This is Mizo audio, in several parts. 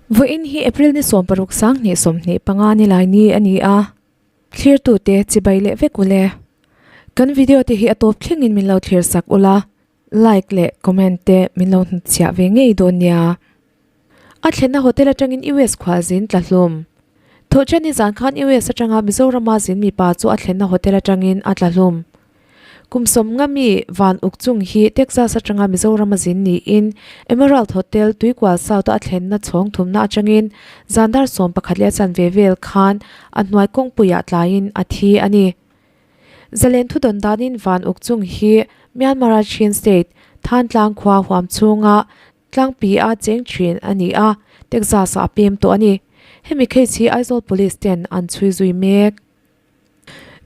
Vawiin hi April ni 16 2025 ni lai ni a ni a, thlirtute chibai leh vek ule. Kan video te hi a tawp thlengin min lo thlir sak ula, like leh comment te min lo hnutchhiah ve ngei dawn nia. A thlenna hotel atangin US khualzin tla hlum. Thawhṭanni zan khan US atanga Mizorama zin mipa chu a thlenna hotel atangin a tla hlum. Kum sawmnga mi Van Uk Chung hi Texas atanga Mizorama zin niin Emerald Hotel Tuikual South-a a thlenna chhawng thumna atangin zan dar 11 leh a chanve vel khan a hnuai kawngpuiah tlaiin a thi a ni. Zalen thudawn danin Van Uk Chung hi Myanmar-a Chin State, Thantlang khua huam chhunga Tlangpi a cheng thin a ni a, Texas-ah a pem tawh a ni. Hemi case hi Aizawl Police ten an chhui zui mek.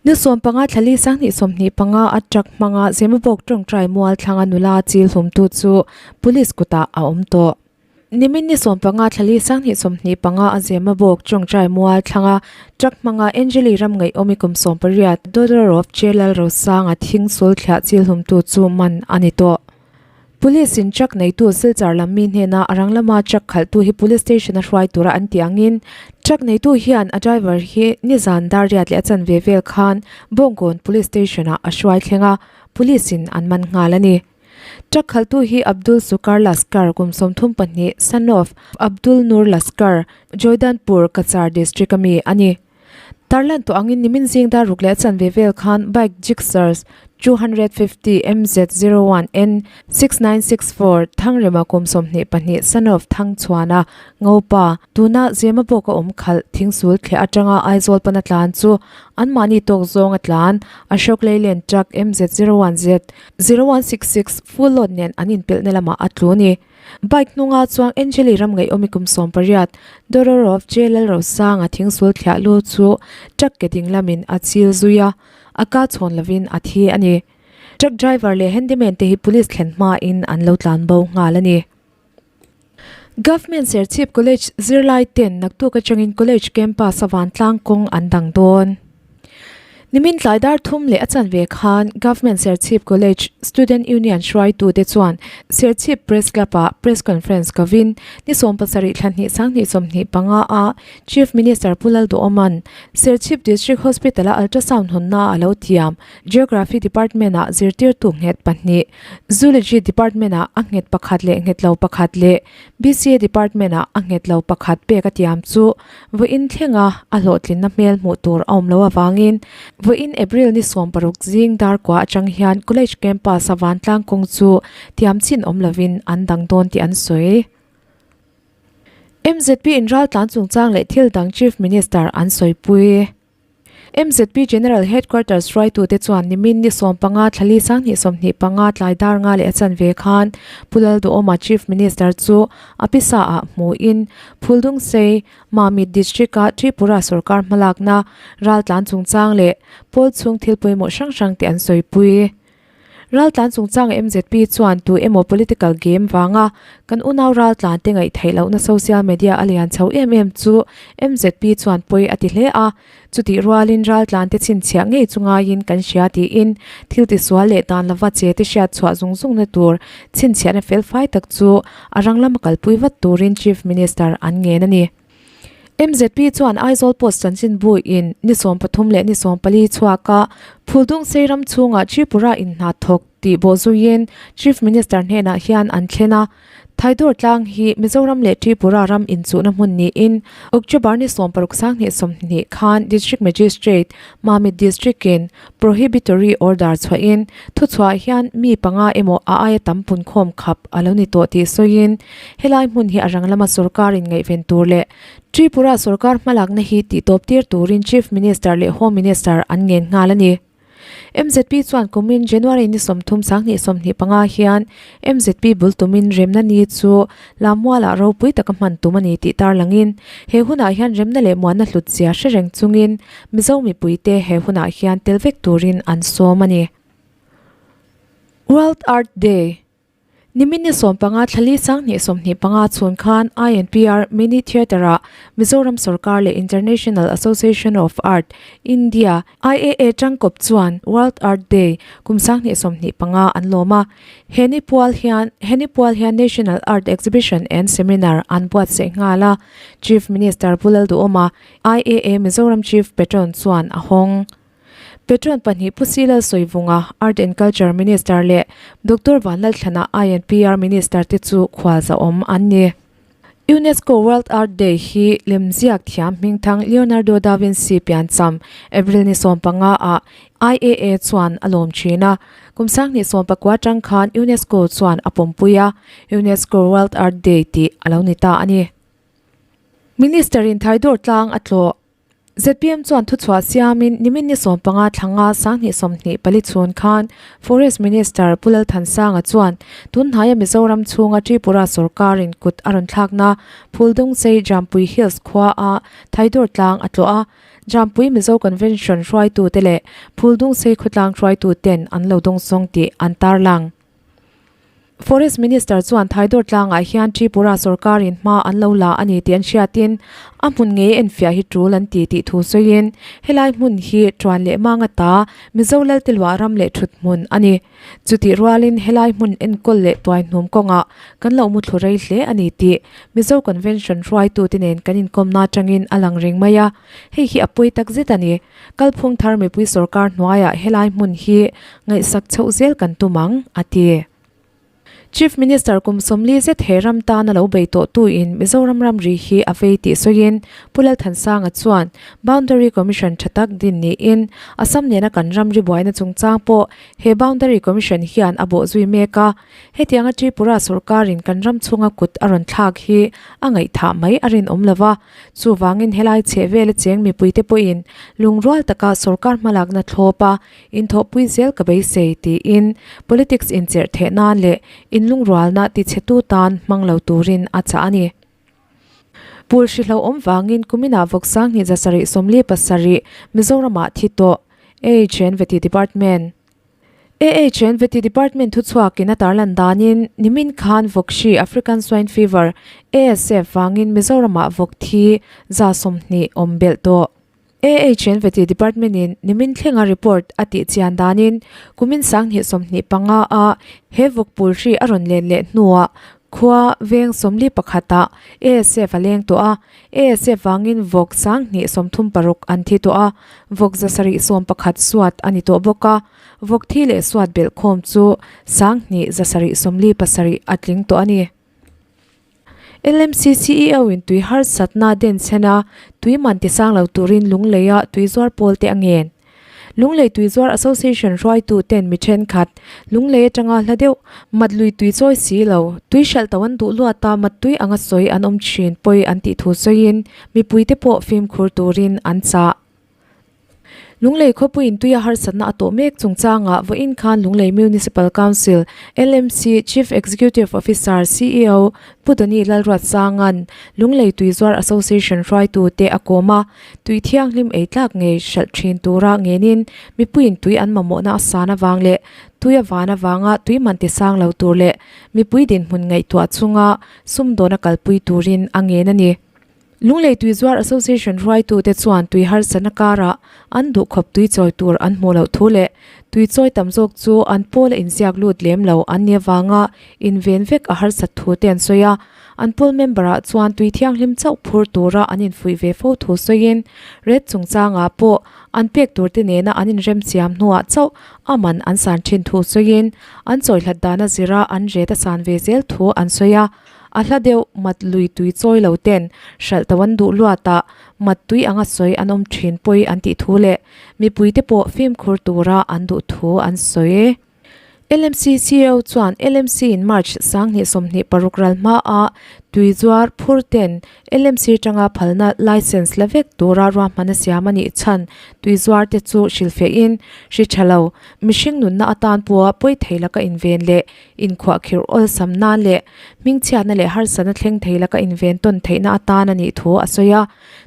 Ni 15 thlali 2025 a truck hmanga Zemabawk tawngtai mual thlanga nula chil hlumtu chu Police kutah a awm tawh. Nimin ni 15 thlali 2025 a Zemabawk tawngtai mual thlanga truck hmanga Angeli ram ngaihawmi kum 18 daughter of Chelal Rosanga thing sul thliah chil hlumtu chu man a ni tawh. Police in truck neitu Silchar lam mi hnena a rang lama truck khalhtu hi police station a hruai tura an tih angin truck neitu hian a driver hi nizan dar riat leh a chanve vel khan Bawngkawn police station ah a hruai thleng a, police in an man nghal a ni. Truck khalhtu hi Abdul Sukar Laskar kum 32 son of Abdul Nur Laskar, Joydanpur, Cachar district a mi a ni. Tarlan tawh angin nimin zing dar ruk leh a chanve vel khan bike Gixxers 250 MZ01N 6964 Thangrema kum 22 son of Thangchhuana Ngopa tuna Zema bawk a awm khalh thingsul thleh atanga Aizawl pana tlan chu anmahni tawk zawng a tlan Ashok Leyland truck MZ01Z 0166 full load nen an inpelhna lamah a tlu a ni. Bike hnunga chuang Angeli ram ngaihawmi kum 18, Dororov J Lalrosanga thingsul thliah lu chu truck ke ding lamin a chil zui a, a ka chhawn lovin a thi a ni. Truck driver leh handyman te hi police thlen hmain an lo tlan bo nghal a ni. Government Serchhip College zirlai ten naktuk atangin college campus a vantlang kawng an dang dawn. Nimin tlai dar thum leh a chanve khan Government Serchhip College Student Union hruaitute chuan Serchhip Press Club-ah Press Conference kovin ni 17 thla hnih 20 25 a Chief Minister Pu Lalduhawma'n Serchhip District Hospital-a Ultrasound hawnna a lo thiam Geography Department-ah zirtirtu nghet pahnih, Zoology Department-ah a nghet pakhat leh nghet lo pakhat leh BCA Department-ah a nghet lo pakhat pek a tiam chu Vawiin thlenga a hlawhtlinna hmel hmuh tur a awm loh avangin vawiin April ni 16 zing dar kua atang hian college campus a vantlang kawng chu thiam chin awm lovin an dang dawn tih an sawi. MZP in raltlan chungchang leh thil dang Chief Minister an sawipui. MZP General Headquarters hruaitute chuan nimin ni 15 thlali 2025 tlai dar nga leh a chanve khan Pu Lalduhawma Chief Minister chu a pisa ah hmuin Phuldungsei, Mamit District-a Tripura sorkar hmalakna raltlan chungchang leh pawl chhung thil pawimawh hrang hrang te an sawipui. Raltlan chungchanga MZP chuan tu emaw political game vanga kan unau raltlan te ngaih theih lohna social media a lian chho em em chu MZP chuan pawi a ti hle a, chutih rualin raltlan te chhinchhiah ngei chu ngaiin kan hria tiin thil tisual leh dan lova che te hriat chhuah zung zungna tur chhinchhiahna felfai tak chu a rang lama kalpui vat turin Chief Minister an ngen a ni. MZP chuan Aizawl Post chanchinbu in ni 13 leh ni 14 chhuaka Phuldung Seiram chhungah Tripura in hna thawk tih bawh zuiin Chief Minister hnenah hian an thlen a. Thaidawr tlang hi Mizoram leh Tripura ram inchuhna hmun niin October ni 16 20 khan District Magistrate Mamit District in Prohibitory Order chhuahin thuchhuah hian mi panga emaw a aia tam punkhawm khap a lo ni tawh tih sawiin helai hmun hi a rang lama sorkarin ngaihven tur leh Tripura sorkar hmalakna hi tihtawp tir turin Chief Minister leh Home Minister an ngen nghal a ni. MZP chuan kumin January ni 30 2025 hian MZP bul tumin remna ni chu Lammualah ropui taka hman tum a ni tih tarlangin he hunah hian remna leh muanna hlut zia hre reng chungin Mizo mipuite he hunah hian tel vek turin an sawm a ni. World Earth Day. Nimin ni sawmpanga thlali sanghnih 25 chhun khan INPR Mini Theatre-ah Mizoram Sorkar leh International Association of Art, India, IAA tangkawp chuan World Art Day kum 2025 an lawm a. He ni pual hian he ni pual hian National Art Exhibition and Seminar an buatsaih nghal a, Chief Minister Pu Lalduhawma, IAA Mizoram Chief Patron chuan a hawng. Patron pahnih Pu Silal Sawivunga, Art and Culture Minister leh Doctor Vanlalthlana INPR Minister te chu khualzahawm an ni. UNESCO World Art Day hi lemziak thiam hmingthang Leonardo da Vinci piancham April ni 15 ah IAA chuan a lawm thin a. Kum 2019 atang khan UNESCO chuan a pawmpui a, UNESCO World Art Day tih a lo ni ta a ni. Minister in Thaidawr tlang a tlawh. Zpm chuan thuchhuah siamin nimin ni 15 thlanga 2024 chhun khan Forest Minister Pu Lalthansanga chuan tunhnaia Mizoram chhunga Tripura sorkarin kut a rawn thlakna Phuldungsei Jampui Hills khua a Thaidawr tlang a tlawh a, Jampui Mizo Convention hruaitute leh Phuldungsei khawtlang hruaituten an lo dawngsawng tih an tarlang. Forest Minister chuan Thaidawr tlangah hian Tripura sorkarin hma an lo la a ni tih an hriatin a hmun ngei enfiah hi tul an ti tih thu sawiin helai hmun hi tuan leh mang ata Mizo Laltiluah ram leh thut hmun a ni. Chutih rualin helai hmun enkawl leh tuaihnum kawngah kan lo muthlu rei hle a ni tih Mizo Convention hruaitute nen kan inkawmna atangin a lang reng mai a, hei hi a pawi tak zet a ni. Kalphung thar mipui sorkar hnuaiah helai hmun hi ngaihsak chhoh zel kan tum ang, a ti. Chief Minister kum 40 zet he ram tana lo bei tawh tuin Mizoram ramri hi a vei tih sawiin Pu Lalthansanga chuan Boundary Commission tha tak din niin Assam nena kan ramri buaina chungchang pawh he Boundary Commission hian a bawh zui mek a, hetianga Tripura sorkarin kan ram chhunga kut a rawn thlak hi a ngaihthah mai a rinawm lova. Chuvangin helai chhehvela cheng mipuite pawhin lungrual taka sorkar hmalakna thlawp a inthawhpui zel ka beisei tiin politics incherh theih nan leh inlungrualna tichhetu tan hmang lo turin a chah a ni. Pul hrihlo awm vangin kuminah vawk 27,7 Mizoramah thi tawh, AHN Vety Department. AHN Vety Department thuchhuakin a tarlan danin nimin khan vawk hri African Swine Fever, ASF, vangin Mizoramah vawk thi 20 awm belh tawh. AHN Vety Department-in nimin thlenga report a tih chian danin kumin 2025 a he vawk pul hri a rawn len leh hnuah khua veng 41 ah ASF a leng tawh a, ASF vangin vawk 2036 an thi tawh a, vawk 711 suat a ni tawh bawk a, vawk thi leh suat belhkhawm chu 2747 a tling tawh a ni. LMC CEO in tui harsatna denchhen a, tui man tisang lo turin Lungleia tui zuar pawl te a ngen. Lunglei tui zuar Association hruaitu ten mi thenkhat, Lunglei atanga hla deuh, mat lui tui chawi si lo, tui hralh to an duh luat a, mat tui anga sawi an awm thin pawi an tih thu sawiin mipuite pawh fimkhur turin an chah. Lunglei khawpuiin tuia harsatna a tawh mek chungchangah vawiin khan Lunglei Municipal Council, LMC, Chief Executive Officer, CEO, Pu Doni Lalruatsanga'n Lunglei Tuizuar Association hruaitute a kawm a, tui thianghlim ei tlak ngei hralh thin tura ngenin mipuiin tui an mamawhna a san avang leh tui a van avanga tui man tisang lo tur leh mipui dinhmun ngaihtuah chunga sumdawn a kalpui turin a ngen a ni. Lunglei Tuizuar Association hruaitute chuan tui harsatna karah an duhkhawp tui chawi tur an hmuh loh thu leh tui chawi tam zawk chu an pawl a inziak lut lem lo an nih avanga inven vek a harsat thu te an sawi a. An pawl member ah chuan tui thianghlim chauh phur tura an infuih ve fo thu sawiin ret chungchangah pawh an pek tur te nena an inremsiam hnuah chauh a man an san thin thu sawiin an chawi hlat dana zira an ret a san ve zel thu an sawi a. A hla deuh mat lui tui chawi lo ten hralh to an duh luat a, mat tui anga sawi an awm thin pawi an tih thu leh mipui te pawh fimkhur tura an duh thu an sawi. LMC CEO chuan LMC in March 2026 ral hma a tui zuar phur ten LMC tanga phalna licence la vek tura ruahman a siam a nih chhan tui zuar te chu hrilhfiahin hri tha lo mihring nunna atan pawha pawi thei laka inven leh Inkhuahkhirh awlsam nan leh hmingchhiatna leh harsatna thleng thei laka inven tawn theihna atan a nih thu a sawi a.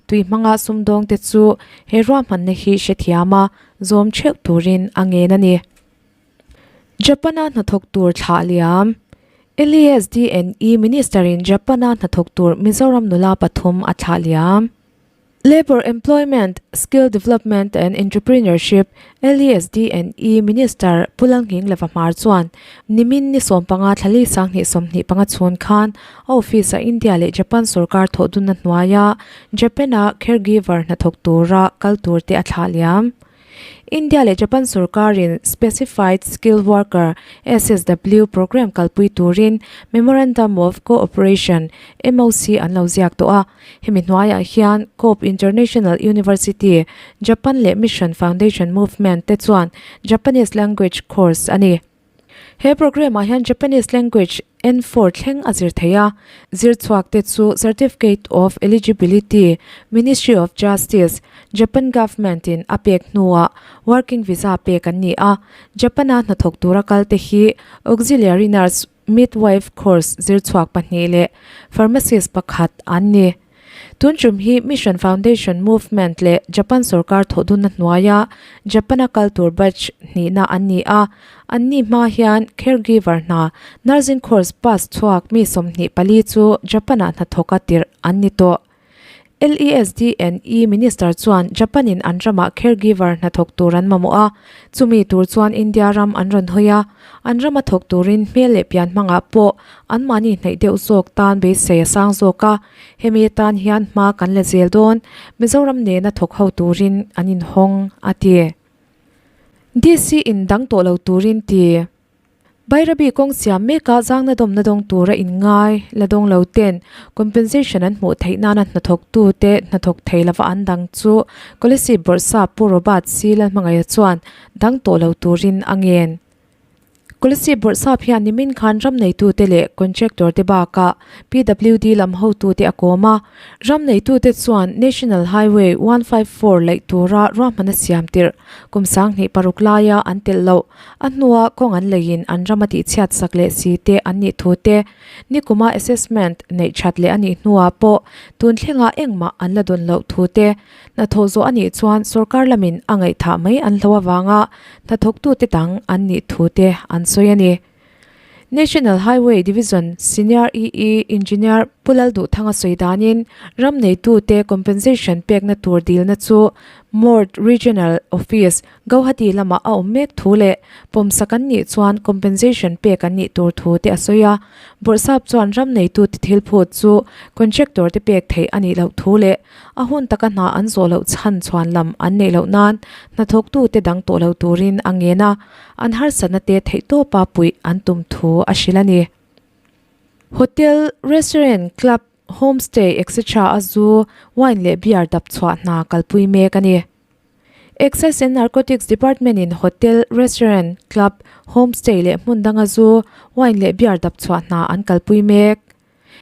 Tui hmanga sumdawngte chu he ruahmanna hi hrethiam a, zawm theuh turin a ngen a ni. Japan-a hnathawk tur thlah liam. LESDNE Minister-in Japan-a hnathawk tur Mizoram nula pathum a thlah liam. Labour Employment, Skill Development and Entrepreneurship, LESDNE, Minister Pu Lalnghing Leva Hmar chuan nimin ni sawmpanga thlali sanghnih 25 chhun khan a office-a India leh Japan sorkar thawhdunna hnuaia Japan-a caregiver hnathawk tura kal turte a thlah liam. India leh Japan sorkarin Specified Skilled Worker, SSW, programme kalpui turin Memorandum of Cooperation, MOC, an lo ziak tawh a. Hemi hnuaiah hian Kobe International University, Japan leh Mission Foundation Movement te chuan Japanese Language Course a ni. He programme ah hian Japanese Language N4 thleng a zir thei a, zir chhuak te chu Certificate of Eligibility, Ministry of Justice, Japan Government in a pek hnuah Working Visa pek an ni a, Japan a hnathawk tura kal te hi Auxiliary Nurse Midwife course zir chhuak pahnih leh Pharmacist pakhat an ni. Tun tum hi Mission Foundation Movement leh Japan sorkar thawhdunna hnuaia Japan-a kal tur batch hnihna an ni a, anni hma hian caregiver hna nursing course pass chhuak mi 24 chu Japan-ah hnathawka tirh an ni tawh. LESDNE Minister chuan Japan-in an ramah caregiver hnathawk tur an mamawh a, chumi tur chuan India ram an rawn hawi a, an rama thawk turin hmel leh pian hmangah pawh anmahni hnaih deuh zawk tan beisei a sang zawk a, hemi atan hian hma kan la zel dawn, Mizoram nena thawk ho turin an inhawng, a ti. DC in dang tawh lo turin ti. Bairabi kawng siam mekah zangna dawmna dawng tura inngai la dawng lo ten compensation an hmuh theih nana hnathawktute hnathawk thei lova an dang chu Kolasib Bawrhsap Pu Robert C Lalhmangaia chuan dang tawh lo turin a ngen. Kolasib Bawrhsap hian nimin khan ram neitute leh contractor te bakah PWD lam hotute a kawm a, ram neitute chuan National Highway 154 laih tura ruahman a siam tirh kum 26 laia an telh loh a hnua kawng an leiin an ram a tihchhiat sak leh si te an nih thu te nikuma assessment neih that leh a nih hnuah pawh tun thlengah engmah an la dawn loh thu te Hnathawh zawh a nih chuan sorkar lamin a ngaihthah mai an hlo avanga hnathawktute dang an nih thu te an sawi a ni. National Highway Division Senior EE Engineer Pu Lalduhthanga sawi danin ram neitute compensation pekna tur dilna chu Mort Regional Office, Gauhati lamah a awm mek thu leh pawmsak an nih chuan compensation pek an nih tur thu te a sawi a. Bawrhsap chuan ram neitute thil phut chu contractor te pek theih a nih loh thu leh A hun taka hna an zawh loh chhan chhuan lam an neih loh nan hnathawktute dang tawh lo turin a ngen a, an harsatna te theihtawpa puih an tum thu a hrilh a ni. Hotel, restaurant, club, homestay etc a zu, wine leh beer dap chhuah hna kalpui mek a ni. Excise and Narcotics Department in hotel, restaurant, club, homestay leh hmun danga zu, wine leh beer dap chhuah hna an kalpui mek.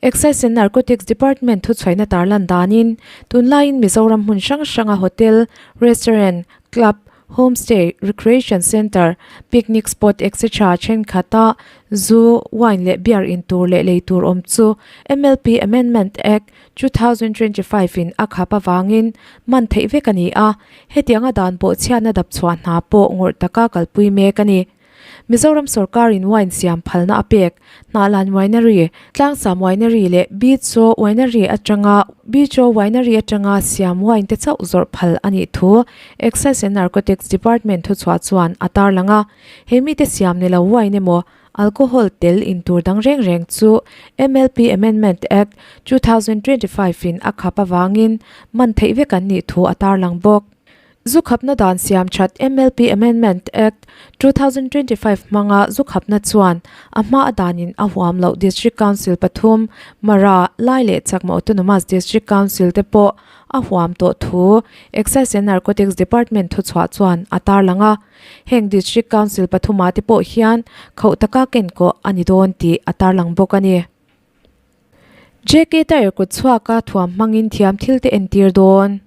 Excise and Narcotics Department thuchhuaina tarlan danin tunlaiin Mizoram hmun hrang hranga hotel, restaurant, club, homestay, recreation centre, picnic spot etc thenkhat-a zu, wine leh beer in tur leh lei tur awm chu MLP Amendment Act, 2025 in a khap avangin man theih vek a ni a, hetianga dan bawhchhiatna dapchhuah hna pawh ngawrh taka kalpui mek a ni. Mizoram sorkarin wine siam phalna a pek, Hnahlan Winery, Tlangsam Winery leh Bicho Winery atanga Bicho Winery atanga siam wine te chauh zawrh phal a nih thu Excise and Narcotics Department thuchhuah chuan a tarlang a. He mite siam ni lo wine emaw alcohol tel in tur dang reng reng chu MLP Amendment Act, 2025 in a khap avangin man theih vek an nih thu a tarlang bawk. Zu khapna dan siam that MLP Amendment Act, 2025 hmanga zu khapna chuan a hma a danin a huam loh District Council pathum, Mara, Lai leh Chakma Autonomous District Council te pawh a huam tawh thu Excise and Narcotics Department thuchhuah chuan a tarlang a. Heng District Council pathumah te pawh hian khauh taka kenkawh a ni dawn tih a tarlang bawk a ni. JK Tyre kut chhuaka thuam hmangin thiam thil te entir dawn.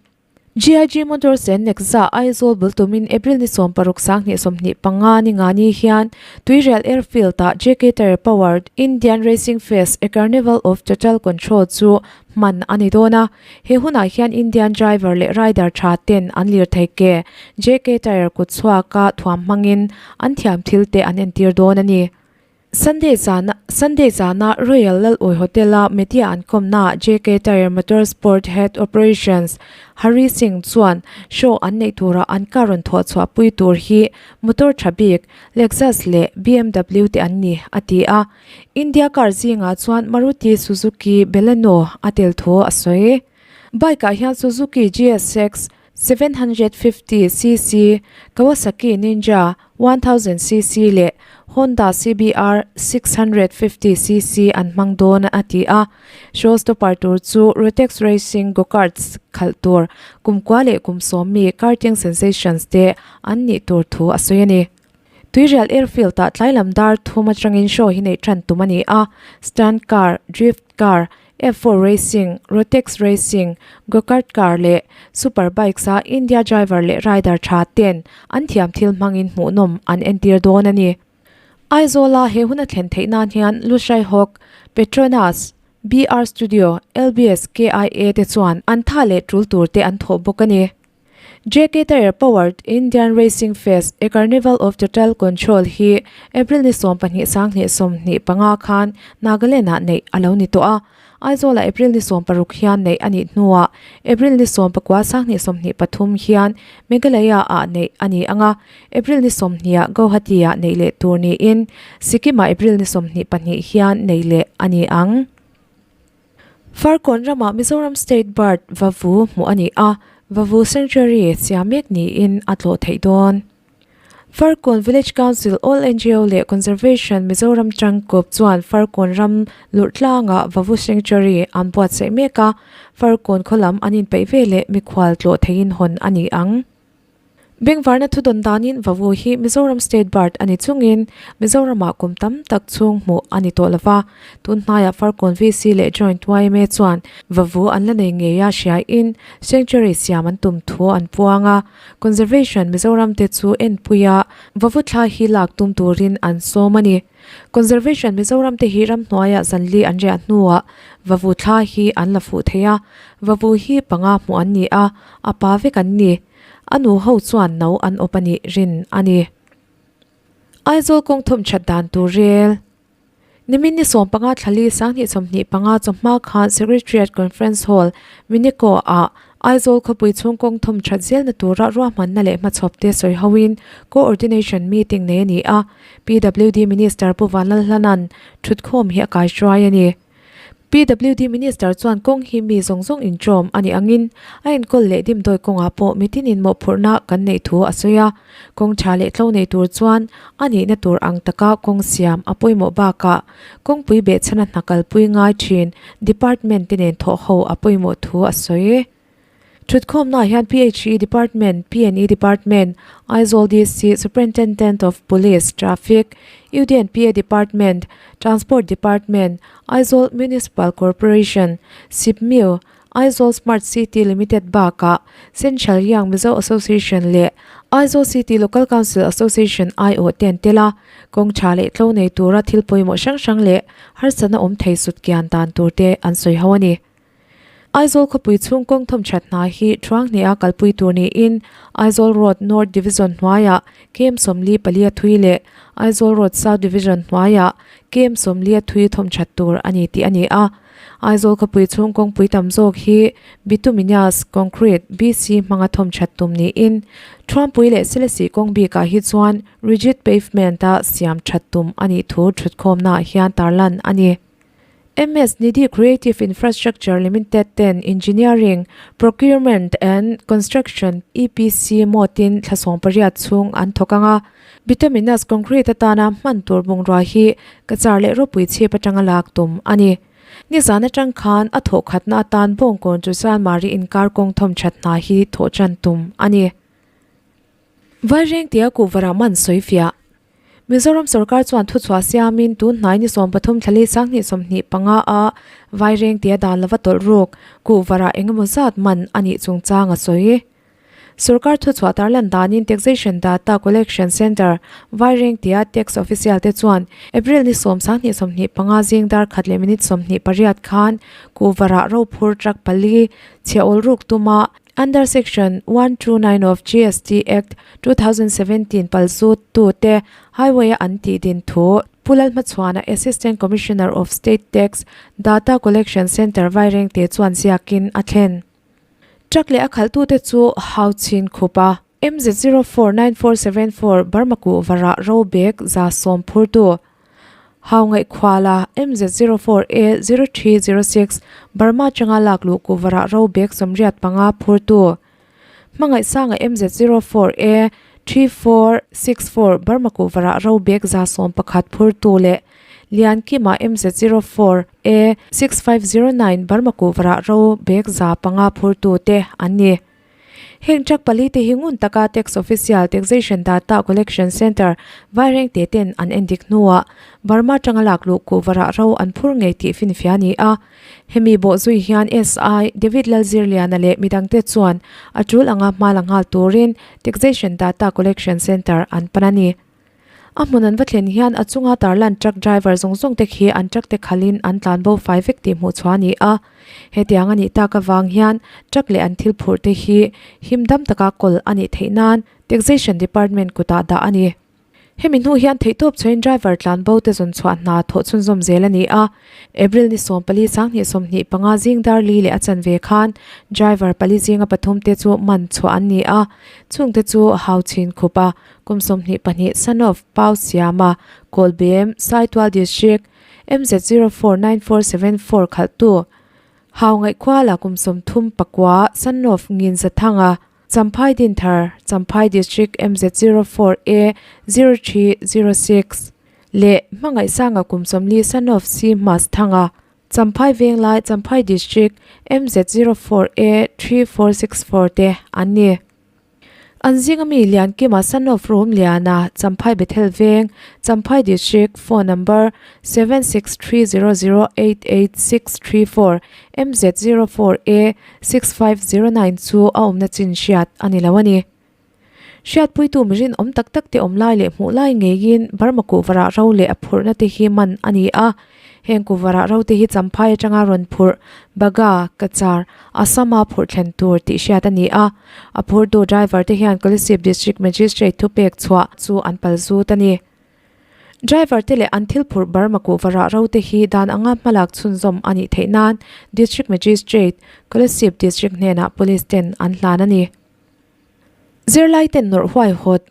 GIG Motors and Nexa Aizawl bul tumin April ni 16 2025 ni nga ni hian Tuirial Airfield ah JK Tyre Powered Indian Racing Fest A Carnival of Total Control chu hman a ni dawn a. He hunah hian Indian driver leh rider tha ten an lirthei ke JK Tyre kut chhuaka thuam hmangin an thiam thil te an entir dawn a ni. Sunday zana Sunday zana Royal Lal-awi Hotel-a media an kawmnaah JK Tyre Motorsport Head Operations Hari Singh chuan show an neih turah an car rawn thawh chhuahpui tur hi motor tha bik Lexus leh BMW te an ni, a ti a. India car zingah chuan Maruti Suzuki Baleno a tel thu a sawi. Bike ah hian Suzuki GSX 750 cc, Kawasaki Ninja 1000 cc leh Honda CBR 650 cc an hmang dawn a ti a. Show stopper tur chu Rotex Racing Go-Karts khalh tur kumkua leh kum sawmmi karting sensations te an nih tur thu a sawi a ni. Tuirial Airfield ah tlai lam dar thum atangin show hi neih tan tum a ni a, stunt car, drift car, F4 Racing, Rotex Racing, Go-Kart Car leh Super Bikes a India driver leh rider tha ten an thiam thil hmangin hmuhnawm an entir dawn a ni. Aizawla he hun a thlen theih nan hian Lushai Hawk, Petronas, BR Studio, LBS, KIA te chuan an tha leh tul tur te an thawh bawk a ni. JK Tyre powered Indian Racing Fest, A Carnival of Total Control hi April ni 12 2025 khan Nagaland-ah neih a lo ni tawh a. Aizawl-ah April ni 16 hian neih a nih hnuah April ni 19 2023 hian Meghalaya-ah neih a ni ang a, April ni 20 ah Guwahati-ah neih leh tur niin Sikkim-ah April ni 22 hian neih leh a ni ang. Farkawn ramah Mizoram State Bird Vavu hmuh a ni a, Vavu Sanctuary siam mek niin a tlawh theih dawn. Farkawn Village Council, All ngo leh Conservation Mizoram Tangkawp chuan Farkawn ram lurh tlangah Vavu Sanctuary an buatsaih mek a, Farkawn khaw lam an inpeih veleh mikhual tlawh theihin hawn a ni ang. Bengvarna thudawn danin Vavu hi Mizoram State Bird a ni chungin Mizoramah kum tam tak chhung hmuh a ni tawh lova. Tun hnaiah Farkawn VC leh Joint yma chuan Vavu an la nei ngei a hriain Sanctuary siam an tum thu an puang a. Conservation Mizoram te chu enpuia Vavu thla hi lak tum turin an sawm a ni. Conservation Mizoram te hi ramhnuaiah zanli an riah hnuah Vavu thla hi an la fuh thei a. Vavu hi panga hmuh an ni a, a pa vek an ni. A nu ho chuan no an awp a nih rin a ni. Aizawl kawng thawm that dan tur rel. Nimin ni 15 thlali 2025 chawhma khan Secretariat Conference Hall, Minico ah Aizawl khawpui chhung kawng thawm that zelna tura ruahmanna leh hmachhawp te sawi hoin Coordination Meeting nei a ni a, PWD Minister Pu Vanlalhlana'n thutkhawm hi a kaihruai a ni. PWD Minister chuan kawng hi mi zawng zawng inṭawm a nih angin a enkawl leh dimdawi kawngah pawh mitinin mawhphurhna kan neih thu a sawi a. Kawng ṭha leh tlo nei tur chuan a nihna tur ang taka kawng siam a pawimawh bakah kawngpui behchhana hna kalpui ngai ṭhin department te nen thawh ho a pawimawh thu a sawi. Thutkhawmnaah hian PHE Department, PNE Department, Aizawl DC Superintendent of Police, Traffic, UDNPA Department, Transport Department, Aizawl Municipal Corporation, SIPMIU, Aizawl Smart City Limited bakah Central Young Mizo Association leh Aizawl City Local Council Association aiawh te an tel a, kawng tha leh tlo nei tura thil pawimawh hrang hrang leh harsatna awm thei sut kian dan tur te an sawi ho a ni. Aizawl khawpui chhung kawng thawm that hna hi Thuanghniha kalpui tur niin Aizawl Road North Division hnuaiah KM 44 a thui leh Aizawl Road South Division hnuaiah KM 40 a thui thawm that tur a ni tih a ni a. Aizawl khawpui chhung kawngpui tam zawk hi Bituminous Concrete, BC, hmanga thawm that tum niin Thuampui leh Selesih kawng bikah hi chuan Rigid Pavement-a siam that tum a nih thu thutkhawmnaah hian tarlan a ni. MS Nidhi Creative Infrastructure Limited ten Engineering, Procurement and Construction, EPC, mawtin thla 18 chhung an thawk ang a. Bituminous concrete atana hman tur bungrua hi Cachar leh ropui chhip atanga lak tum a ni. Nizan atang khan a thawh khatna atan Bawngkawn chu Chanmari inkar kawng thawm that hna hi thawh tan tum a ni. Vairengtea kuhvarah man sawifiah. Mizoram sorkar chuan thuchhuah siamin tun hnai ni 13 thlali 2025 a Vairengtea dan lova tawlh ruk kuhvarah eng emaw zat man a nih chungchang a sawi. Sorkar thuchhuah tarlan danin Taxation Data Collection Centre Vairengtea Tax Official te chuan April ni 10 2025 zing dar khat leh minute 28 khan kuhvarah rophur truck pali chhiah awl ruk tuma. Under Section 129 of GST Act, 2017 palzut tute highway-a an tih din thu Pu Lalhmachhuana Assistant Commissioner of State Tax, Data Collection Centre Vairengte chuan ziakin a thlen. Truck leh a khalhtute chu hau chhin khup a. MZ 049474 Burma kuhva rah ro bag 110 phurtu Hau Ngaihkhuala MZ 04A 0306 Burma atanga lak luh kuhva rah ro bag 85 phurtu Hmangaihsanga MZ 04A 3464 Burma kuhva rah ro bag 111 phurtu leh Liankima MZ 04A 6509 Burma kuhva rah ro bag 500 phurtu te an ni. Heng truck pali te hi ngun taka Tax Official Taxation Data Collection Centre Vairengte ten an endik hnuah Burma atanga lak luh kuhva rah ro an phur ngei tih finfia a ni a. Hemi bawh zui hian SI David Lalzirliana leh midangte chuan a tul anga hma la nghal turin Taxation Data Collection Centre an pan a ni. A hmun an va thlen hian a chunga tarlan truck driver zawng zawng te khi an truck te khalhin an tlan bo fai vek tih hmuh chhuah a ni a. Hetiang a nih tak avang hian truck leh an thil phurh te hi him dam taka kawl a nih theih nan Taxation Department kutah dah a ni. Hemi hnu hian theihtawp chhuahin driver tlan bo te zawn chhuah hna thawh chhunzawm zel a ni a. April ni 14 2025 zing dar li leh a chanve khan driver pali zinga pathum te chu man chhuah an ni a, chungte chu hau chhin khup a. Kum 22 son of Pau Siama, Kawlbem, Saitual District, MZ 049474 khalhtu, Hau Ngaihkhuala kum 39 son of Nginzathanga, Champhai Dinthar, Champhai District, MZ 04A 0306 leh Hmangaihsanga kum 40 son of Si Hmasthanga, Champhai Venglai, Champhai District, MZ 04A 3464 te an ni. An zinga mi Liankima son of Rumliana, Champhai Bethel Veng, Champhai District, phone number, 7630088634, MZ04A 6509 chu a awmna chin hriat a ni lo a ni. Hriatpuitu mi rinawm tak tak te awm lai leh hmuh lai ngeiin Burma kuhvarah ro leh a phurhna te hi man a ni a. Heng kuhvarah ro te hi Champhai atanga rawn phurh, Baga, Cachar, Assam-a phurh thlen tur tih hriat a ni a. A phurtu driver te hian Kolasib District Magistrate thupek chhuah chu an pal zut a ni. Driver te leh an thil phurh Burma kuhvarah ro te hi dan anga hmalak chhunzawm a nih theih nan District Magistrate, Kolasib District hnenah Police ten an hlan a ni. Zirlai ten nawrh huaihawt.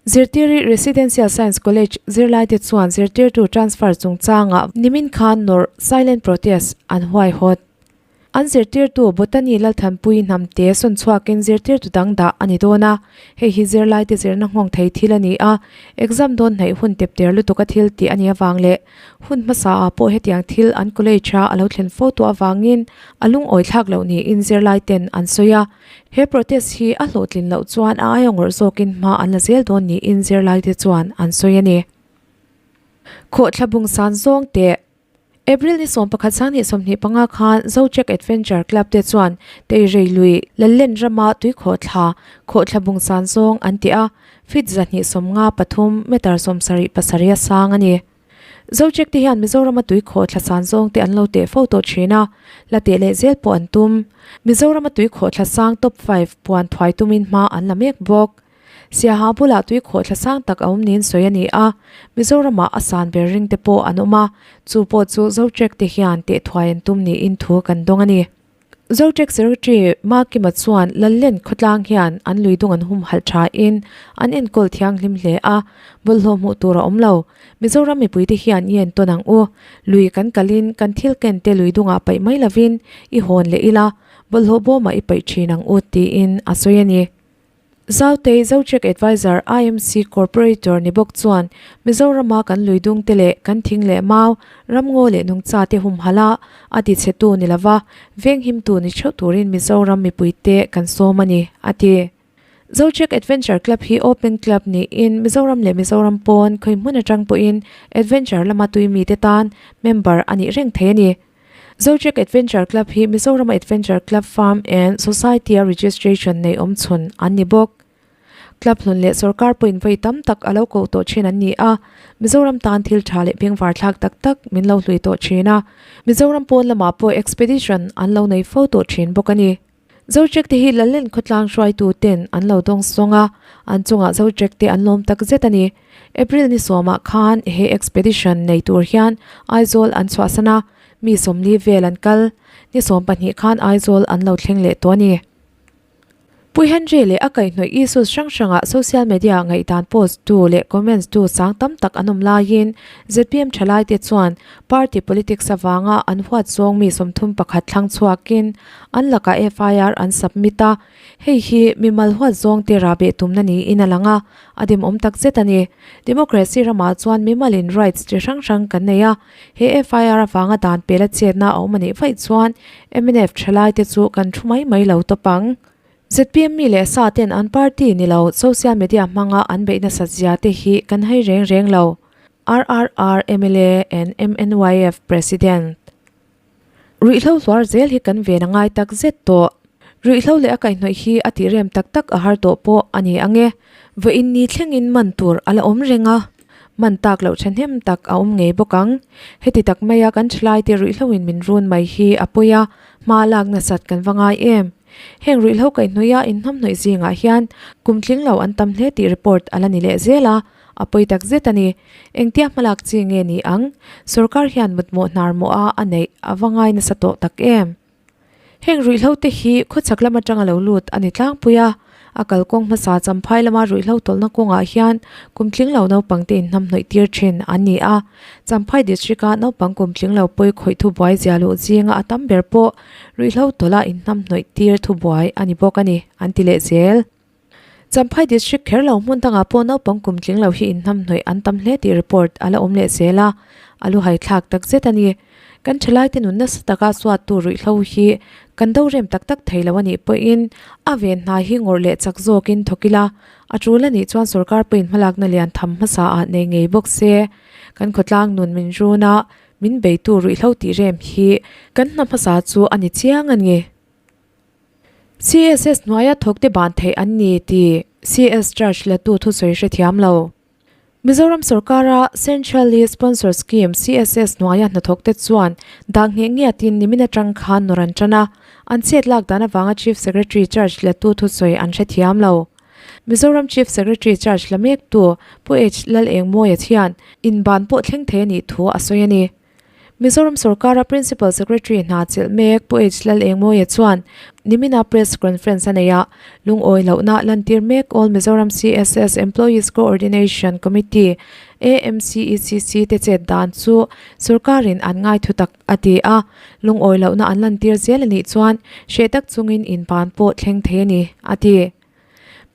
Zirtiri Residential Science College zirlaite chuan zirtirtu transfer chungchangah nimin khan nawrh silent protest an huaihawt. An zirtirtu Botany Lalthanpui hnamte sawn chhuakin zirtirtu dang dah a ni dawn a, hei hi zirlaite zirna nghawng thei thil a ni a, exam dawn hnaih hun tepter lutuk a thil tih a nih avang leh hun hmasa ah pawh hetiang thil an college a a lo thlen fo tawh avangin a lungawi thlak loh niin zirlaiten an sawi a. He protest hi a hlawhtlin loh chuan a aia ngawrh zawkin hma an la zel dawn niin zirlaite chuan an sawi a ni. Khawhthla bung san zawng teh. April ni 11 2025 khan Zocheck Adventure Club te chuan Teirei lui Lallen rama tui khawhthla, khawhthla bung san zawng an ti a, feet 253, meter 77 a sang a ni. Zocheck te hian Mizorama tui khawhthla san zawng te an lo teh fo tawh thin a, la teh leh zel pawh an tum. Mizorama tui khawhthla sang top five puan thuai tumin hma an la mek bawk. Siaha bulah tui khawhthla sang tak a awm niin sawi a ni a, Mizoramah a san ber ring te pawh an awm a, chu pawh chu Zotrek te hian teh thuai an tum niin thu kan dawng a ni. Zotrek Secretary Makima chuan Lallen khawtlang hian an lui dung an humhalh thain an enkawl thianghlim hle a, bawlhhlawh hmuh tur a awm lo. Mizoram mipuite hian i entawn ang u. Lui kan kalin kan thil ken te lui dungah paih mai lovin i hawn leh ila, bawlhhlawh bawmah i paih thin ang u, tiin a sawi a ni. Zautei Zocheck Advisor IMC Corporator ni bawk chuan Mizorama kan luidung te leh kan thing leh mau, ramngaw leh nungcha te humhalh a, a tichhetu ni lova venghimtu ni theuh turin Mizoram mipuite kan sawm a ni, a ti. Zocheck Adventure Club hi open club niin Mizoram leh Mizoram pawn khawi hmun atang pawhin adventure lama tui mite tan member a nih reng thei a ni. Zocheck Adventure Club hi Mizoram Adventure Club Farm and Society-a registration nei awm chhun an ni bawk. Club hlun leh sorkar pawhin vawi tam tak a lo koh tawh thin an ni a, Mizoram tan thil tha leh bengvar thlak tak tak min lo hlui tawh thin a, Mizoram pawn lamah pawh expedition an lo nei fo tawh thin bawk a ni. Zotrek te hi Lallen khawtlang hruaitu ten an lo dawng sawng a, an chungah Zotrek te an lawm tak zet a ni. April ni sawmah khan he expedition nei tur hian Aizawl an chhuahsan a, mi 40 vel an kal. Ni 12 khan Aizawl an lo thleng leh tawh a ni. Pu Henry leh a kaihhnawih issues hrang hrangah social media ngaihdan post tu leh comments tu sang tam tak an awm laiin zpm thalaite chuan party politics avanga an huat zawng mi 31 thlang chhuakin an lakah FIR an submit a, hei hi mimal huat zawng te rahbeh tumna niin a lang a, a demawm tak zet a ni. Democracy ramah chuan mimalin rights chi hrang hrang kan nei a, he FIR avanga dan pela chetna a awm a nih vaih chuan mnf thalaite chu kan thu mai mai lo tawp ang. Zpm mi leh sa ten an party ni lo social media hmanga an beih nasat zia te hi kan hai reng reng lo. RRR mla and MNYF President. Ruihhlo hluar zel hi kan ven a ngai tak zet tawh. Ruihhlo leh a kaihhnawih hi a tih rem tak tak a har tawh pawh a ni ang e. Vawiin ni thlengin man tur a la awm reng a, man tak loh thahnem tak a awm ngei bawk ang. Heti tak maia kan thalaite ruihhloin min run mai hi a pawi a, hma lak nasat kan va ngai em. Heng ruihhlo kaihhnawih a inhnamhnawih zingah hian kum tling lo an tam hle tih report a la ni leh zel a. A pawi tak zet a ni. Engtia hmalak chi nge ni ang? Sorkar hian mutmawh hnar mawha a neih a va ngai nasa tawh tak em? Heng ruihhlo te hi khawchhak lam atanga lo lut a ni tlangpui a. A kalkawng hmasa Champhai lama ruihhlo tawlhna kawngah hian kum tling lo naupang te inhnamhnawih tir thin an ni a. Champhai District a naupang kum tling lo pawi khawih thubuai zia luh zinga a tam ber pawh ruihhlo tawlha inhnamhnawih tir thubuai a ni bawk a ni, an ti leh zel. Champhai District kher lo hmun dangah pawh naupang kum tling lo hi inhnamhnawih an tam hle tih report a la awm leh zel a, a lu haithlak tak zet a ni. Kan thalaite nun nasa taka suattu ruihhlo hi kan do rem tak tak thei lo a nih pawhin a ven hna hi ngawrh leh chak zawkin thawk ila, a tul a nih chuan sorkar pawhin hmalakna lian tham hmasa ah nei ngei bawk se. Kan khawtlang nun min run a, min beitu ruihhlo tih rem hi kan hna hmasa chu a ni chiang a ni. CSS hnuaia thawkte ban theih an ni tih CS charge latu thusawi hrethiam lo. Mizoram sorkara Centrally Sponsored Scheme, CSS, hnuaia hnathawkte chuan dah ngheh ngiatin nimin atang khan nawr an tan a, an chet lak dan avanga Chief Secretary charge latu thusawi an hrethiam lo. Mizoram Chief Secretary charge la mektu Pu H Lalengmawia hian inban pawh thleng thei a nih thu a sawi a ni. Mizoram sorkara Principal Secretary hna chelh mek Pu H Lalengmawia chuan nimina press conference a nei a, lungawi lohna lantir mek All Mizoram CSS Employees Coordination Committee, AMCECC, te chet dan chu sorkarin an ngai thu tak a ti a, lungawi lohna an lantir zel a nih chuan hreh tak chungin inban pawh thleng thei a ni, a ti.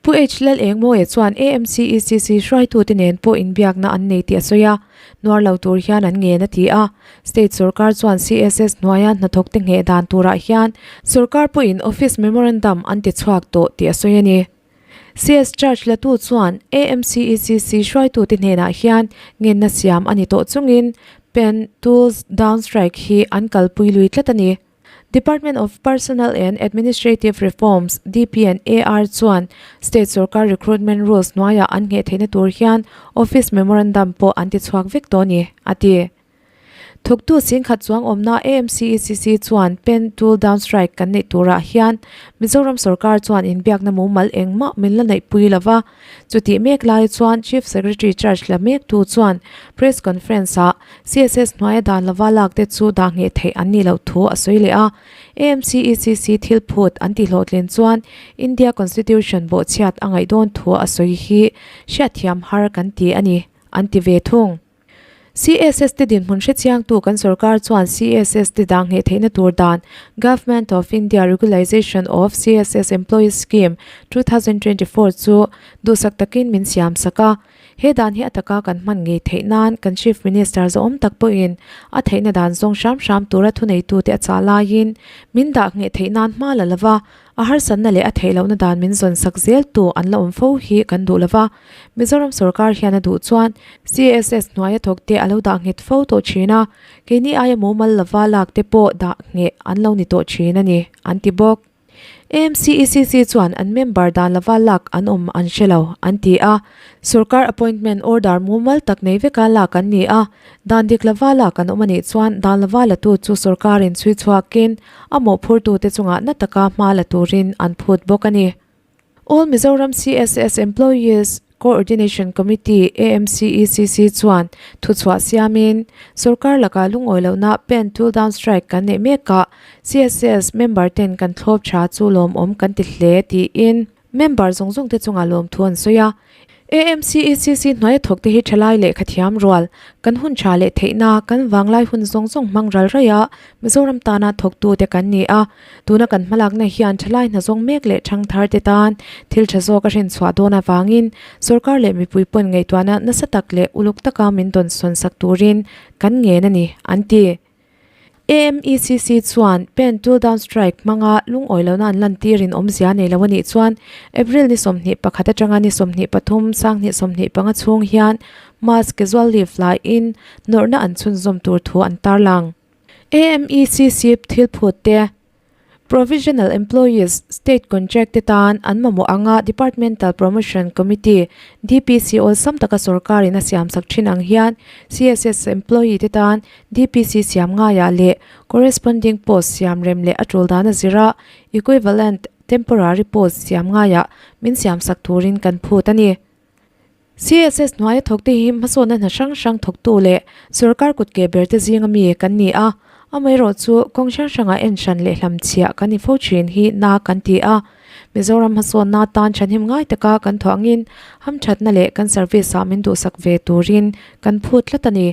Pu H Lalengmawia chuan AMCECC hruaitute nen pawh inbiakna an nei tih a sawi a, nuar lo tur hian an ngen a ti a. State sorkar chuan CSS hnuaia hnathawkte ngheh dan turah hian sorkar pawhin office memorandum an ti chhuak tawh tih a sawi a ni. CS charge latu chuan AMCECC hruaitute hnenah hian ngenna siam a ni tawh chungin pen, tools, down strike hi an kalpui lui tlat a ni. Department of Personnel and Administrative Reforms, DPNAR, chuan State sorkar recruitment rules hnuaiah an ngheh theihna tur hian office memorandum pawh an ti chhuak vek tawh a ni, a ti. Thawktu singkhat chuang awmna AMCECC chuan pen tool down strike kan neih turah hian Mizoram sorkar chuan inbiakna mumal engmah min la neihpui lo va, Chutih mek lai chuan Chief Secretary charge la mektu chuan press conference ah CSS hnuaia dan lova lak te chu dah ngheh theih an nih loh thu a sawi leh a. AMCECC thil phut an tih hlawhtlin chuan India Constitution bawhchhiat a ngaih dawn thu a sawi hi hriatthiam har kan ti a ni, an ti ve thung. CSS te dinhmun hrechiangtu kan sorkar chuan CSS te dah ngheh theihna tur dan Government of India Regularization of CSS Employees Scheme, 2024 chu duhsak takin min siam sak a. He dan hi a taka kan hman ngei theih nan kan Chief Minister zawhawm tak pawhin a theihna dan zawng hram hram tura thuneitute a chah laiin min dah ngheh theih nan hma la lova a harsatna leh a theih lohna dan min zawn sak zel tu an la awm fo hi kan duh lova. Mizoram sorkar hian a duh chuan CSS hnuaia thawkte a lo dah nghet fo tawh thin a, keini aia mumal lova lak te pawh dah ngheh an lo ni tawh thin a ni, an ti bawk. AMCECC chuan an member dan lova lak an awm an hre lo, an ti a. Sorkar appointment order mumal tak nei veka lak an ni a, dan dik lova lak an awm a nih chuan dan lova latu chu sorkarin chhui chhuakin a mawhphurtute chungah na taka hma la turin an phut bawk a ni. All Mizoram CSS Employees Coordination Committee, AMCECC, chuan thuchhuah siamin, sorkar lakah lungawi lohna pen tool down strike kan neih mekah CSS member ten kan thlawp tha chu lawmawm kan ti hle tiin member zawng zawng te chungah lawmthu an sawi a. AMCECC hnuaia thawk te hi thalai lehkha thiam rual, kan hun tha leh theihna, kan vanglai hun zawng zawng hmang ral raih a, Mizoram tana thawktute kan ni a. Tuna kan hmalakna hian thalai hna zawng mek leh thangthar te tan thil tha zawk a hrinchhuah dawn avangin sorkar leh mipui pawn ngaihtuahna nasa tak leh uluk taka min dawnsawn sak turin kan ngen a ni, an ti. AMECC chuan pen tool down strike hmanga lungawi lohna an lantirin awmzia nei lo a nih chuan April ni 21 atanga ni 23 sanghnih 25 chhung hian mass casual leave laiin nawrhna an chhunzawm tur thu an tarlang. AMECC thil phut te Provisional Employees State Contract te tan an mamawh anga Departmental Promotion Committee, DPC, awlsam taka sorkarin a siamsak thin ang hian CSS employee te tan DPC siam ngaiah leh corresponding post siam rem leh a tul dan a zira equivalent temporary post siam ngaiah min siamsak turin kan phut a ni. CSS hnuaia thawkte hi hmasawnna hna hrang hrang thawktu leh sorkar kutke berte zinga mi kan ni a, amaherawhchu kawng hrang hrangah en hran leh hlamchhiah kan ni fo thin hi na kan ti a. Mizoram hmasawnna tan thahnem ngai taka kan thawh angin hamthatna leh kan service-ah min duhsak ve turin kan phut tlat a ni.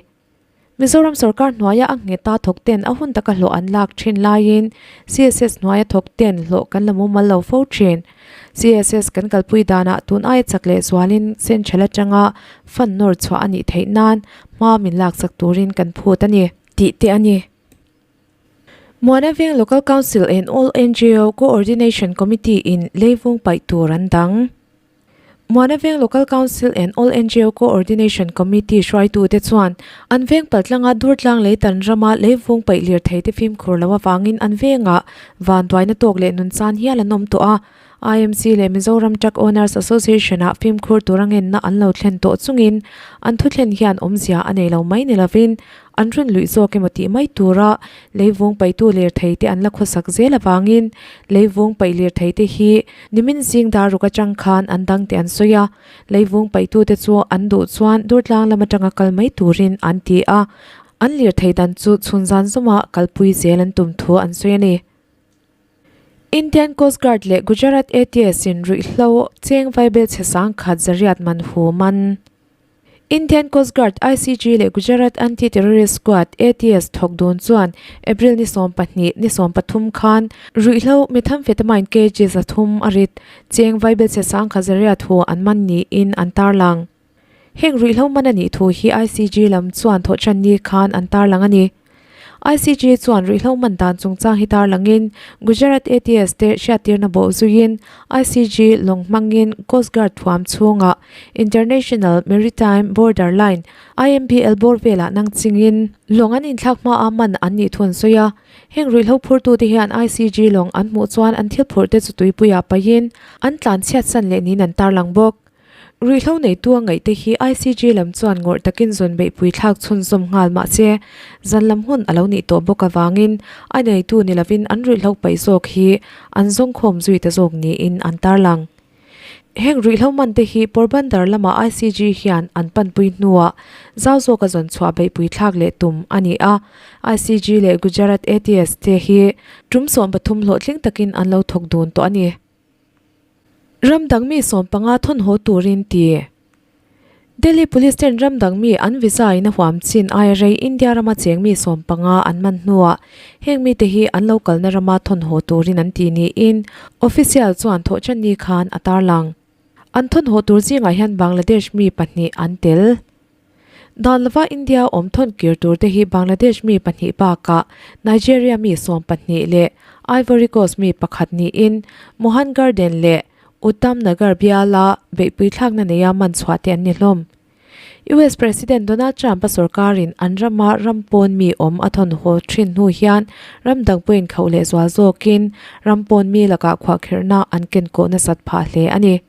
Mizoram sorkar hnuaia a ngheta thawkten a hun taka hlawh an lak thin laiin CSS hnuaia thawkten hlawh kan la mumal lo fo thin. CSS kan kalpui danah tun aia chak leh zualin central atanga fund nawr chhuah a nih theih nan hma min laksak turin kan phut a ni tih te a ni. Muana Veng Local Council and All NGO Coordination Committee in leivung paih tur an dang. Muana Veng Local Council and All NGO Co-ordination Committee hruaitute chuan an veng paltlanga Durtlang leitan rama leivung paih lirthei te fimkhur lo avangin an vengah vanduaina tawk leh nunchan hial an awm tawh a. IMC leh Mizoram Truck Owners Association-ah fimkhur tura ngenna an lo thlen tawh chungin an thuthlen hian awmzia a nei lo mai ni lovin an rawn luih zawk emaw tih mai tura leivung paihtu lirthei te an la khawsak zel avangin leivung paih lirthei te hi Nimin zing dar ruk atang khan an dang tih an sawi a, leivung paihtute chu an duh chuan Durtlang lam atanga kal mai turin an ti a, an lirthei dan chu chhun zan zawma kalpui zel an tum thu an sawi a ni. Indian Coast Guard leh Gujarat ATS in ruihhlo cheng vaibel chhe sang khat zariat man hu man. Indian Coast Guard, ICG, leh Gujarat Anti-Terrorist Squad, ATS, thawk dun chuan April ni 12, ni 13 khan ruihhlo methamphetamine kg 300 a rit cheng vaibelchhe sangkha zariat hu an man niin an tarlang. Heng ruihhlo man a nih thu hi ICG lam chuan thawhṭan ni khan an tarlang a ni. ICG chuan ruihhlo man dan chungchang hi tarlangin Gujarat ATS te hriattirna bawh zuiin ICG lawng hmangin Coast Guard thuam chhungah International Maritime Border Line, IMBL, bawr velah nang chingin lawng an inthlak hmaa man an nih thu an sawi a. Heng ruihhlo phurtute hian ICG lawng an hmuh chuan an thil phurhte chu tuipuiah paihin an tlanchhiatsan leh niin an tarlang bawk. Ruihhlo neitu a ngaihte hi ICG lam chuan ngawrh takin zawn beihpui thlak chhunzawm nghal mahse, zan lam hun a lo nih tawh bawk avangin a neitu ni lovin an ruihhlo paih zawk hi an zawngkhawm zui ta zawk niin an tarlang. Heng ruihhlo man te hi Porbandar lama ICG hian an panpui hnuah zau zawka zawn chhuah beihpui thlak leh tum a ni a, ICG leh Gujarat ATS te hi tum 13 hlawhtling takin an lo thawk dun tawh a ni. Ram dang mi 15 thawn haw turin ti. Delhi Police ten ram dang mi an visa in a huam chin aia rei India rama cheng mi 15 an man hnuah heng mite hi an lo kalna rama thawn haw turin an ti niin official chuan thawhṭanni khan a tarlang. An thawn haw tur zingah hian Bangladesh mi pahnih an tel. Dan lova India awm thawn kir tur te hi Bangladesh mi pahnih bakah Nigeria mi 12 leh Ivory Coast mi pakhat niin Mohan Garden leh Uttam Nagar biala beihpui thlakna neia man chhuah te an ni hlawm. US President Donald Trump-a sorkarin an rama ram pawn mi awm a thawn haw thin hnu hian ram dang pawhin khauh leh zual zawkin ram pawn mi lakah khuahkhirhna an kenkawh nasat phah hle a ni.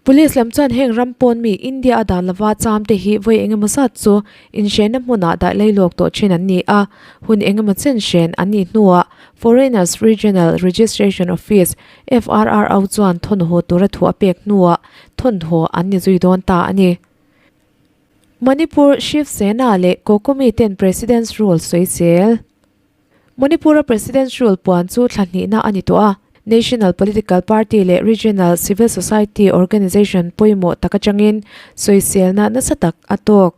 Police lam chuan heng ram pawn mi India a dan lova cham te hi vawi engemaw zat chu inhrenna hmunah dah leilawk tawh thin an ni a, hun engemaw chen hren an nih hnuah Foreigners Regional Registration Office, FRRO, chuan thawnhaw tura thu a pek hnuah thawnhaw an ni zui dawn ta a ni. Manipur Shiv Sena leh Kokomi ten President's Rule sawisel. Manipur-a President's Rule puan chu thla hnihna a ni tawh a, National Political Party leh Regional Civil Society Organisation pawimawh tak atangin sawiselna nasa tak a tawk.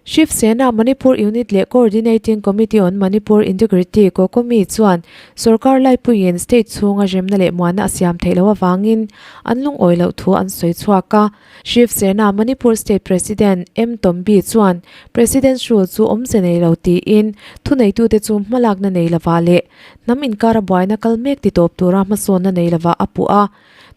Shiv Sena Manipur Unit leh Coordinating Committee on Manipur Integrity, Cocomi, chuan sorkar laipuiin state chhunga remna leh muanna a siam theih loh avangin an lungawi loh thu an sawi chhuak a. Shiv Sena Manipur State President M Tombi chuan President's Rule chu awmze nei lo tiin thuneitute chu hmalakna nei lovah leh hnam inkara buaina kal mek ti tawp tura hmasawnna nei lovah a puh a.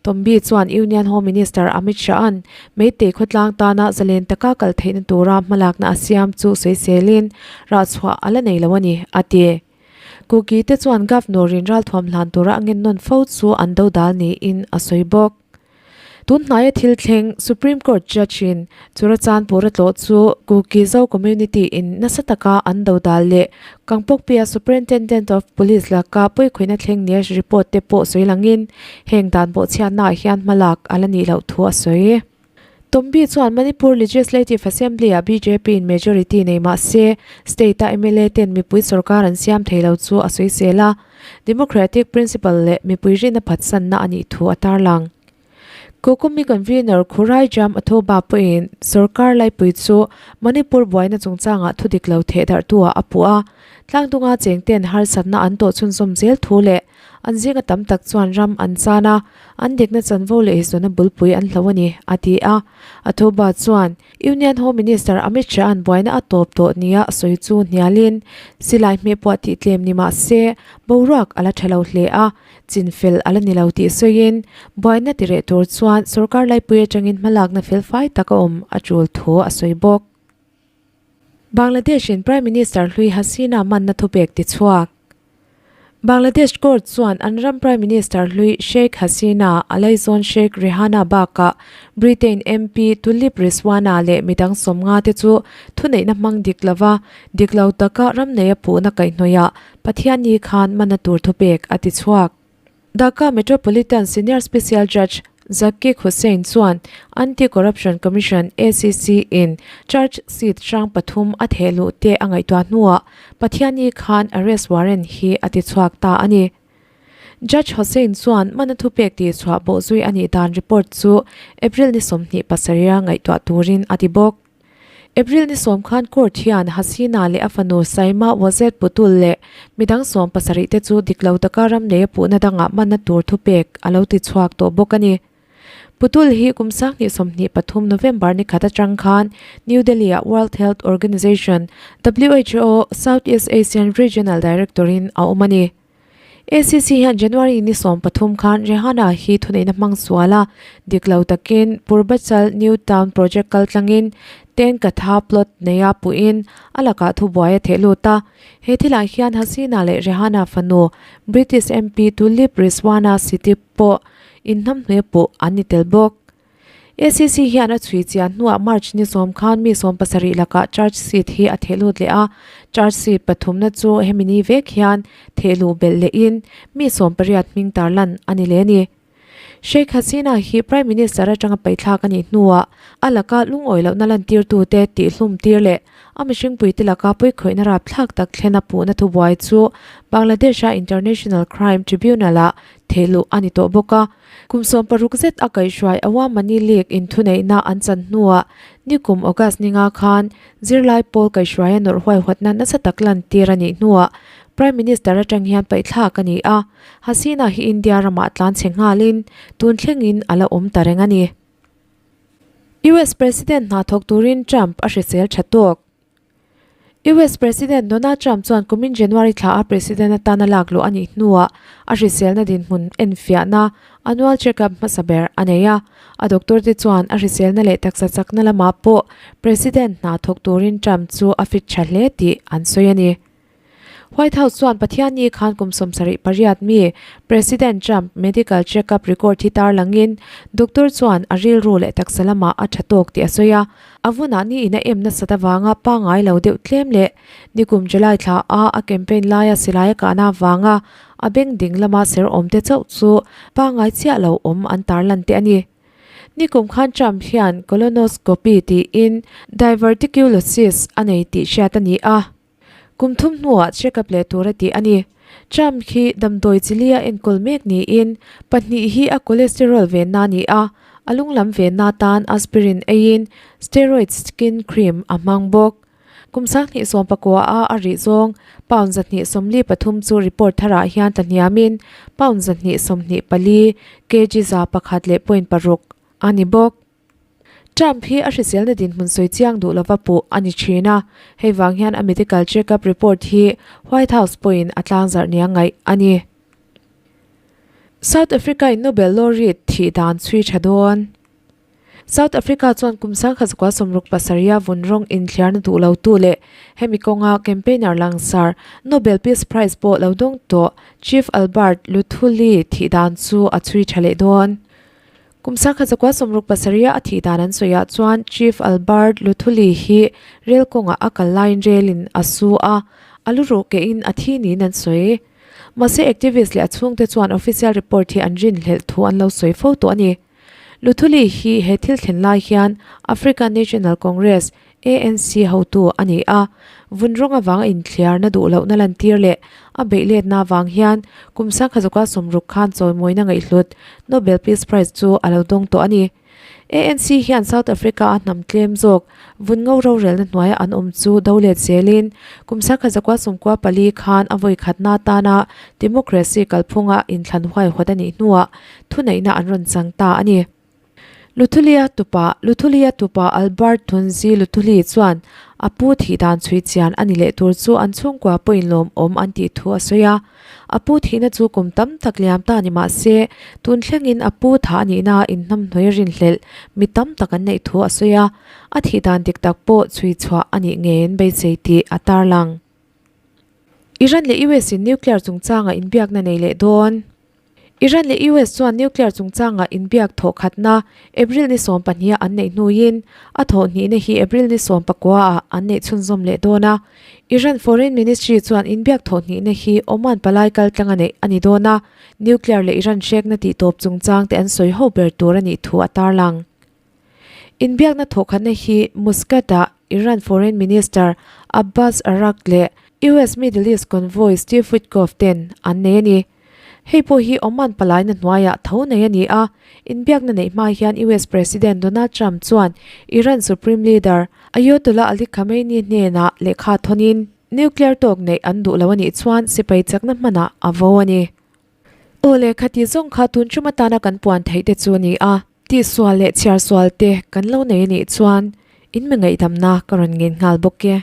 Tombi chuan Union Home Minister Amit Shah-a'n Meitei khawtlang tana zalen taka kal theihna tura hmalakna a siam chu sawiselin rahchhuah a la nei lo a ni, a ti. Kuki te chuan Governor-in ralthuam hlan tura a ngennawn fo chu an dodal niin a sawi bawk. Tun hnaia thil thleng Supreme Court Judge in Churachandpur a tlawh chu Kuki Zo community in nasa taka an dodal leh Kangpokpia Superintendent of Police laka pawikhawihna thleng nia report te pawh sawi langin heng dan bawhchhiatna ah hian hmalak a la nih loh thu a sawi. Tombi chuan Manipur Legislative Assembly ah bjp in majority nei mah se state a mla ten mipui sorkar an siam thei lo chu a sawisel a. Democratic principle leh mipui rinna phatsanna a nih thu a tarlang. Kokumi Convener Khuraijam Athoba pawhin sorkar laipui chu Manipur buaina chungchangah thu dik lo theh darhtu ah a puh a, tlangdunga chengten harsatna an tawh chhunzawm zel thu leh an zinga tam tak chuan ram an chan a, an dikna chanvo leh hizawna bulpui an hlo a ni, a ti a. Athoba chuan Union Home Minister Amit Shah-a'n buaina a tawp tawh nia a sawi chu hnialin silai hmehpuah tih tlem ni mah se boruak a la tha lo hle a, chinfel a la ni lo tih sawiin buaina ti reh tur chuan sorkar laipui atangin hmalakna felfai tak a awm a tul thu a sawi bawk. Bangladesh-in Prime Minister hlui Hasina manna thupek tichhuak. Bangladesh court chuan an ram Prime Minister hlui Sheikh Hasina, a laizawn Sheikh Rehana bakah Britain MP Tulip Rizwana leh midang sawmnga te chu thuneihna hmang dik lova dik lo taka ram neia puhna kaihhnawihah Pathianni khan mana tur thupek a tichhuak. Dhaka Metropolitan Senior Special Judge Zakik Hossain chuan Anti-Corruption Commission, ACC, in charge sheet hrang pathum a theh luh te a ngaihtuah hnuah Pathianni khan arrest warrant hi a tichhuak ta a ni. Judge Hossain chuan mana thupek tihchhuah bawhzui a nih dan report chu April ni 27 a ngaihtuah turin a ti bawk. April ni sawm khan court hian Hasina leh a fanu Saima Wazed Putul leh midang 70 te chu dik lo taka ram neia puhna dangah manna tur thupek a lo ti chhuak tawh bawk a ni. Putul hi kum 2023 November ni khat atang khan New Delhi-ah World Health Organization, who, South East Asian Regional Director-in a awm a ni. ACC hian January ni 13 khan Rehana hi thuneihna hmang sual a, dik lo takin Purbachal New Town Project kal tlangin Ten Katha plot neia puhin a lakah thubuai a theh lut a. He thilah hian Hasina leh Rehana fanu British MP Tulip Rizwana Siddiq pawh inhnamhnuai puh an ni tel bawk. ACC hian a chhui chian hnuah March ni sawm khan mi 70 lakah charge sheet hi a theh lut leh a, charge sheet pathumna chu hemi ni vek hian theh luh belh lehin mi 18 hming tarlan a ni leh a ni. Sheikh Hasina hi Prime Minister atanga paihthlak a nih hnuah a laka lungawi lohna lantirtute tihhlum tir leh a mihringpuite laka pawikhawihna rapthlak tak thlena puhna thubuai chu Bangladesh-a International Crime Tribunal-ah theh luh a ni tawh bawk a. Kum 60 zet a kaihhruai Awamani League in thuneihna an chan hnuah nikum August ninga khan zirlai pawl kaihhruaia nawrh huaihawtna nasa tak lantir a nih hnuah Prime Minister atang hian paihthlak a ni a, Hasina hi India ramah tlan chhe nghalin tun thlengin a la awm ta reng a ni. US President hna thawk turin Trump a hrisel tha tawk. US President Donald Trump chuan kumin January thla a President atana lak luh a nih hnuah a hriselna dinhmun enfiahna annual check-up hmasa ber a nei a. A doctor te chuan a hriselna leh taksa chakna lamah pawh President hna thawk turin Trump chu a fit tha hle tih an sawi a ni. White House chuan Pathianni khan kum 78 mi President Trump medical check-up record hi tarlangin doctor chuan a rilru leh taksa lamah a tha tawk tih a sawi a. A vunah ni in a em nasat avanga pangngai lo deuh tlem leh nikum July thla a a campaign laia silai a kahna avanga a beng ding lama ser awm te chauh chu pangngai chiah lo awm an tarlan te a ni. Nikum khan Trump hian colonoscopy tiin diverticulosis a nei tih hriat a ni a. Kum thum hnuah check-up leh tur a tih a ni. Trump hi damdawi chili a enkawl mek niin pahnih hi a cholesterol venna a ni a, a lunglam venna tan aspirin eiin steroid skin cream a hmang bawk. Kum 2019 a a rih zawng pound 243 chu report tharah hian tlahniamin pound 224, kg 1.6 a ni bawk. Trump hi a hriselna dinhmun sawi chiang duh lova puh a ni thin a, hei vang hian a medical check-up report hi White House pawhin a tlangzarh nia ngaih a ni. South Africa-in Nobel laureate thih dan chhui tha dawn. South Africa chuan kum 1967 vun rawng inthliarna duh lotu leh hemi kawnga campaigner langsar Nobel Peace Prize pawh lo dawng tawh Chief Albert Luthuli thih dan chu a chhui tha leh dawn. Kum 1967 a thih dan an sawiah chuan Chief Albert Luthuli hi rel kawngah a kal laiin relin a su a, a lu ruh kehin a thi niin an sawi. Mahse activist leh a chhungte chuan official report hi an rinhlelh thu an lo sawi fo tawh a ni. Luthuli hi he thil thlen lai hian African National Congress, ANC hotu a ni a, vun rawng avanga inthliarna duh lohna lantir leh a beih letna avang hian kum 1960 khan chawimawina ngaihhlut Nobel Peace Prize chu a lo dawng tawh a ni. ANC hian South Africa-a hnam tlem zawk vun ngo rorelna hnuaia an awm chu do let zelin kum 1994 khan a vawi khatna atana democracy kalphunga inthlan huaihawt a nih hnuah thuneihna an rawn chang ta a ni. Luthulia tupa Luthulia tupa Albert Thunzi Luthuli chuan a pu thih dan chhui chian a ni leh tur chu an chhungkua pawhin lawmawm an tih thu a sawi a. A pu thihna chu kum tam tak liam ta ni mah se, tun thlengin a pu thah a nihna inhnamhnuai rinhlelh mi tam tak an neih thu a sawi a. A thih dan dik tak pawh chhui chhuah a nih ngei an beisei tih a tarlang. Iran leh US in nuclear chungchanga inbiakna nei leh dawn. Iran leh US chuan nuclear chungchanga inbiak thawh khatna April ni 12 a an neih hnuin a thawh hnihna hi April ni 19 ah an neih chhunzawm leh dawn a. Iran Foreign Ministry chuan inbiak thawh hnihna hi Oman palai kaltlanga neih a ni dawn a, nuclear leh Iran hrekna tihtawp chungchang te an sawi ho ber tur a nih thu a tarlang. Inbiakna thawhkhatna hi Muscat-ah Iran Foreign Minister Abbas Araghchi leh US Middle East convoy Steve Witkoff ten an nei a ni. Hei pawh hi Oman palaina hnuaiah tho nei a ni a, inbiakna neih hma hian US President Donald Trump chuan Iran Supreme Leader Ayatollah Ali Khamenei hnenah lehkha thawnin nuclear tawk neih an duh lo a nih chuan sipai chakna hmanah a vo a ni. Aw leh khati zawng kha tun tum atana kan puan theih te chu a ni a, tihsual leh chhiarsual te kan lo nei a nih chuan in mi ngaihdamna ka rawn ngen nghal bawk e.